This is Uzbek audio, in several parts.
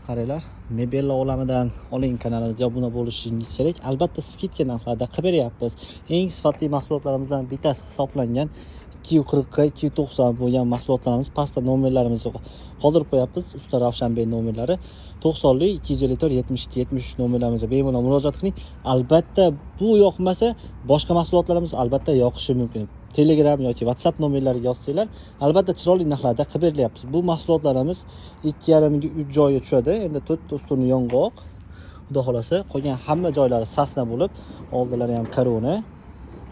Qaranglar, mebellar olamidan oling, kanalimizga obuna bo'lishingiz kerak. Albatta скидка narxlarda qilib beryapmiz. Eng sifatli mahsulotlarimizdan bittasi hisoblangan 240 ga 290 bo'lgan mahsulotlarimiz, pastda nomerlarimizni qoldirib qo'yapmiz. Usta Ravshanbek nomerlari 90lik 254 72 73 nomerlarimizga bemalol murojaat qiling. Albatta bu yoqmasa, boshqa mahsulotlarimiz albatta yoqishi mumkin. Telegram yoki WhatsApp nomerlariga yozsanglar, albatta chiroyli narxlarda qilib berilyapmiz. Bu mahsulotlarimiz 2,5 ga 3 joyga tushadi. Endi to'rtta ustuni yong'oq. Xudo xohlasa, qolgan hamma joylari сосна bo'lib, oldilari ham корона.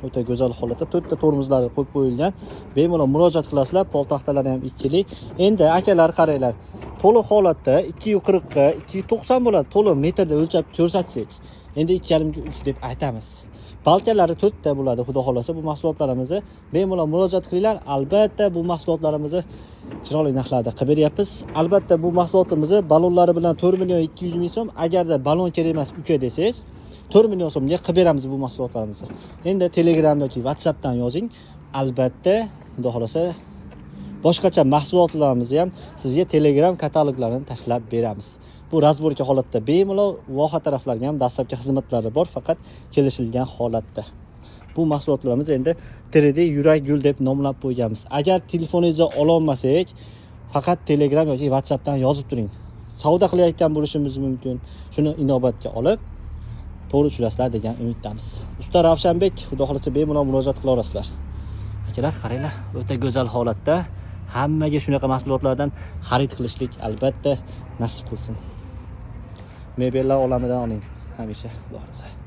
O'ta go'zal holatda to'rtta tormozlari qo'yib qo'yilgan. Bemalol murojaat qilasizlar. Poltaxtalari ham ikkilik. Endi akalar, qaranglar. To'liq holatda 240 ga 290 bo'ladi. To'liq metrda o'lchab ko'rsatsak. Endi 2,5 ga 3 deb aytamiz. Balkalari to'rtta bo'ladi, xudo xohlasa. Bu mahsulotlarimizni bemalol murojaat qilinglar. Albatta bu mahsulotlarimizni chiroyli narxlarda qilib beryapmiz. Albatta bu mahsulotimizni balonlari bilan 4 million 200 ming so'm. Agarda balon kerak emas uka desangiz, 4 million so'mga qilib beramiz bu mahsulotlarimizni. Endi Telegram yoki WhatsAppdan yozing. Albatta, xudo xohlasa, boshqacha mahsulotlarimizni ham sizga Telegram kataloglarini tashlab beramiz. Bu разборка holatda bemalol voha taraflarga ham dastlabki xizmatlari bor, faqat kelishilgan holatda. Bu mahsulotlarimiz endi 3D yurak gul deb nomlab qo'yganmiz. Agar telefoningizni ololmasak, faqat Telegram yoki WhatsAppdan yozib turing. Savdo qilayotgan bo'lishimiz mumkin. Shuni inobatga olib to'g'ri tushunasizlar degan umiddamiz. Usta Ravshanbek, xudo xohlasa, bemalol murojaat qila olasizlar. Akalar, qaranglar, o'ta go'zal holatda. Hammaga shunaqa mahsulotlardan xarid qilishlik albatta nasib qilsin. Mebellar olamidan oling hamisha, xudo xohlasa.